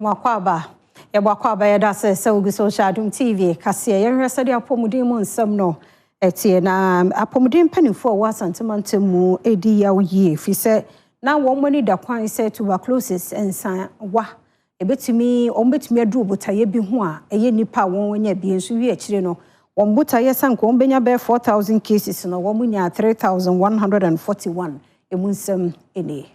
Mwakwaaba, yɛbɔ akwaaba, yɛda sɛ sɛ wogu so hyɛ Adom TV kaseɛ. Yɛhwɛ sɛdeɛ apɔmuden mu nsɛm no ɛteɛ, na apɔmuden mpanimfoɔ a wɔwɔ Asantemantam mu ɛdi yaw yie, firi sɛ na wɔn ani da kwan sɛ tuberculosis nsanwa ebɛtumi, wɔn bɛtumi aduru botaeɛ bi ho a ɛyɛ nnipa a wɔn anya bi nso wie akyire no, wɔn botaeɛ sɛ nka wɔn bɛnya bɛyɛ 4,000 cases no, wɔn nya 3,141. Emu nsɛm nie.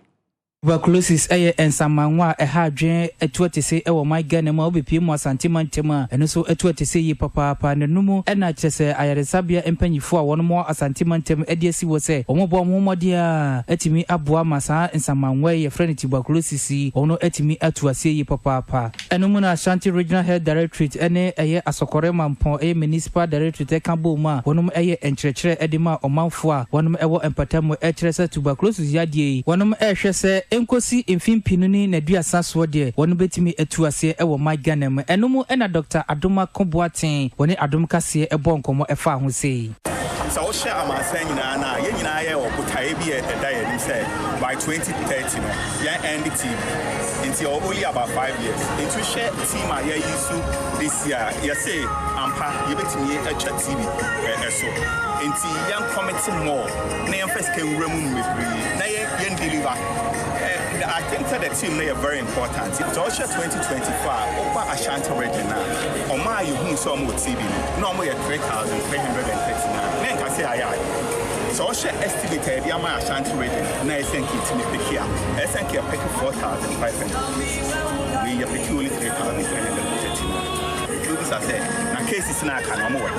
Tuberculosis ɛyɛ nsamanwa a ɛha adwene atu atese ɛwɔ man Ghana mu a wobɛpie mu Asante mantam a, ɛno nso atu atese yie papaapa. N'anum ɛna kyerɛ sɛ ayaresabea mpanyinfoɔ a wɔn wɔ Asante mantam ɛde asi wɔ sɛ wɔn bɔ wɔn ho mmɔden a atumi aboa ma saa nsamanwa yi yɛfrɛ no tuberculosis yi, wɔn atumi atu aseɛ yie papaapa. Ɛno mu na Ashanti Regional Health Directorate ɛne ɛyɛ Asɔkɔrɛ Mampɔn ɛyɛ Municipal Directorate ɛka bɔ mu a wɔn ɛyɛ nkyerɛkyerɛ ɛde ma ɔmanfoɔ a wɔn ɛwɔ mpatamu, ɛkyerɛ sɛ tuberculosis yadeɛ yi, wɔn ɛrehwɛ sɛ nkosi mfimfini ne n'aduasa soɔ deɛ, wɔn bɛtumi atu aseɛ ɛwɔ man Ghana mu. Ɛno mu ɛna Dr Adomako Boaten wɔne Adom Kaseɛ ɛbɔ nkɔmmɔ ɛfa ho sei. Sɛ wohyɛ amansan nyinaa no a, yɛn nyinaa yɛ wɔ botaeɛ bi a ɛda yɛn anim sɛ by 2030 no yɛn end TB, nti ɛwɔ only about 5 years. Nti wohyɛ theme a yɛayi so this year, yɛse ampa yɛbɛtumi atwa TB ɛso, nti yɛn commit more na yɛmfa sika nwura mu bebree na yɛn deliver. I think that the theme no yɛ very important. Sɛ ɔhyɛ 2024 a, woba Ashanti Region a, ɔmo a yɛhu sɛ ɔmo wɔ TB no, na ɔmo yɛ 3339, na nka sɛ ayɛ ayɛ. Sɛ ɔhyɛ estimate a yɛde ama Ashanti Region na ɛsɛ nka ɛtumi pick a, ɛsɛ nka yɛpick 4500 cases, wei yɛpick only 3339. Wobisa sɛ na cases no aka no, ɔmo wɔ he?